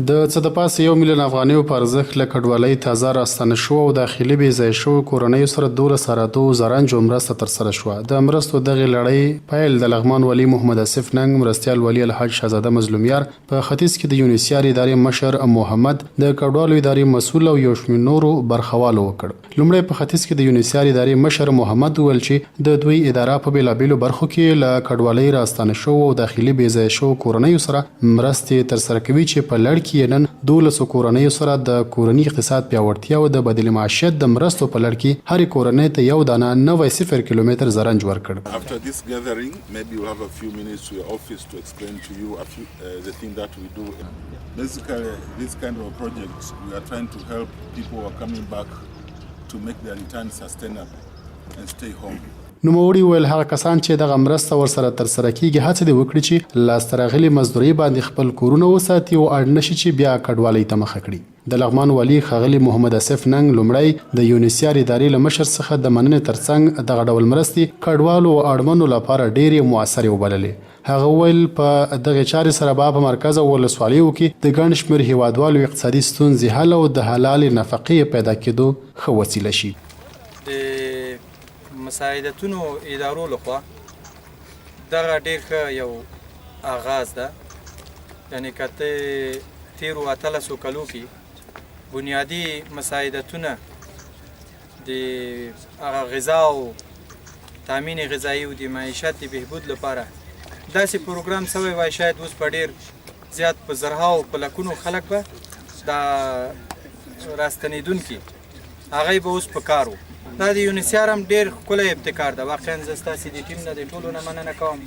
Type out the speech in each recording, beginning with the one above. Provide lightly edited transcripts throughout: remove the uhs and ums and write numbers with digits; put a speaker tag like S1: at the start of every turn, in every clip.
S1: د څه د پاسه یو میلیون افغانیو په ارزښت له کډوالۍ تازه راستانه شوو او داخلي بې ځایه شوو کورنیو سره 12 عرادو زرنجو مرسته ترسره شوه. د مرستو دغې لړۍ پیل د لغمان والي محمد اصف ننګ، مرستیال والي الحاج شهزاده مظلومیار، په ختیځ کې د یونیسیار ادارې مشر محمد، د کډوالو ادارې مسؤل او یو شمېر نورو برخوالو وکړ. لومړی په ختیځ کې د یونیسیار ادارې مشر محمد وویل چې د دوی اداره په بېلابېلو برخو کې له کډوالۍ راستانه شوو او داخلي بې ځایه شوو کورنیو سره مرستې ترسره کوي چې په لړ کې یې نن دولسو کورنیو سره د کورني اقتصاد پیاوړتیا او د بدیل معاشیت د مرستو په لړ کې هرې کورنۍ ته یو دانه 90 کیلومتر زرنج ورکړ.
S2: After this gathering, maybe we'll have a few minutes to your office to explain to you a few the thing that we do. Basically, this kind of project, we are trying to help people who are coming back to make their return sustainable and stay home.
S1: نوموړي وویل، هغه کسان چې دغه مرسته ورسره ترسره کېږي، هڅه دې وکړي چې لاسته راغلي مزدورۍ باندې خپل کورونه وساتي او اړ نه شي چې بیا کډوالۍ ته مخه کړي. د لغمان والي ښاغلي محمد اصف ننګ لومړی د یونیسیار ادارې له مشر څخه د مننې ترڅنګ دغه ډول مرستې کډوالو او اړمنو لپاره ډېرې موثرې وبللې. هغه وویل، په دغې چارې سره به په مرکز او ولسوالیو کې د ګڼ شمېر هېوادوالو اقتصادي ستونزې حل او د حلالې نفقې پیدا کېدو ښه وسیله شي.
S3: د مساعدتونو ادارو لخوا دغه ډېر ښه یو اغاز ده، یعنې که ته تېرو 18 کلو کې بنیادي مساعدتونه د هغه غذا او تامین غذایی او د معیشت د بهبود لپاره داسې پروګرام سوی وای، شاید اوس په ډیر زیات په زرهاو په لکونو خلک به دا راستنیدونکي هغه به اوس په کار وو. دا د یونیسیار هم ډیر ښکلی ابتکار ده. واقعا زه ستاسې د ټیم نه د ټولو نه مننه کوم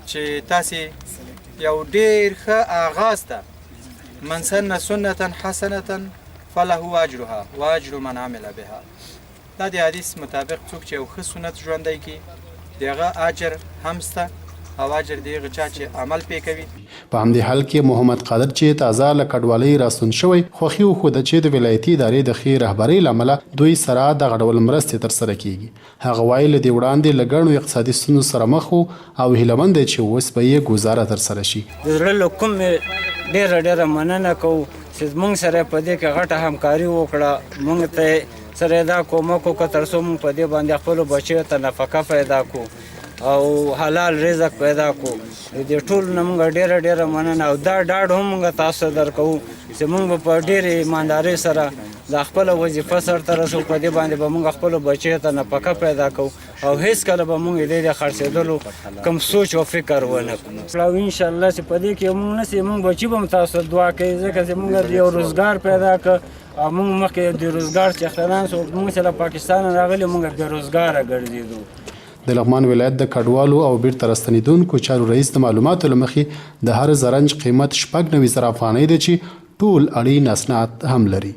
S3: چې تاسې یو ډیر ښه آغاز ته، من سن سنة حسنة فله اجرها واجر من عمل بها، دا د حدیث مطابق څوک چې یو ښه سنت ژوندی کړي، د هغه اجر هم سته او اجر د هغه چا چې عمل پې کوي.
S1: په همدې حال کې محمد قادر چې تازه له کډوالۍ راستون شوی، خوښي وښوده چې د ولایتي ادارې د ښې رهبرۍ له امله دوی سره دغه ډول مرستې ترسره کېږي. هغه وايي، له دې وړاندې له ګڼو اقتصادي ستونزو سره مخ و او هیله من دی چې اوس به یې ګوزاره ترسره شي.
S4: د زړه له کومې ډېره ډېره مننه کوو چې زموږ سره یې په دې کې غټه همکاري وکړه، موږ ته سره یې دا کومک وکړ تر څو موږ په دې باندې خپلو بچیو ته نفقه پیدا کړو او حلال رزق پیدا کړو. د دې ټولو نه موږ ډېره ډېره مننه او دا ډاډ هم موږ تاسو ته درکوو چې موږ به په ډېرې ایماندارۍ سره دا خپله وظیفه سرته رسوو. په دې باندې به موږ خپلو بچیو ته نفقه پیدا کوو او هیڅکله به موږ دې د خرڅېدلو کوم سوچ او فکر ونه کړو او انشاءالله چې په دې کې موږ نه سي، موږ بچي به هم تاسو ته دعا کوي، ځکه چې موږ یو روزګار پیدا کړ او موږ مخکې د روزګار څښتنان سو. موږ چې له پاکستانه راغلي، موږ بې روزګاره ګرځېدو.
S1: د لغمان ولایت د کډوالو او بیرته راستنیدونکو چارو رئیس د معلوماتو له مخې، د هر زرنج قیمت 96 زره افغانۍ دی چې ټول اړین اسناد هم لري.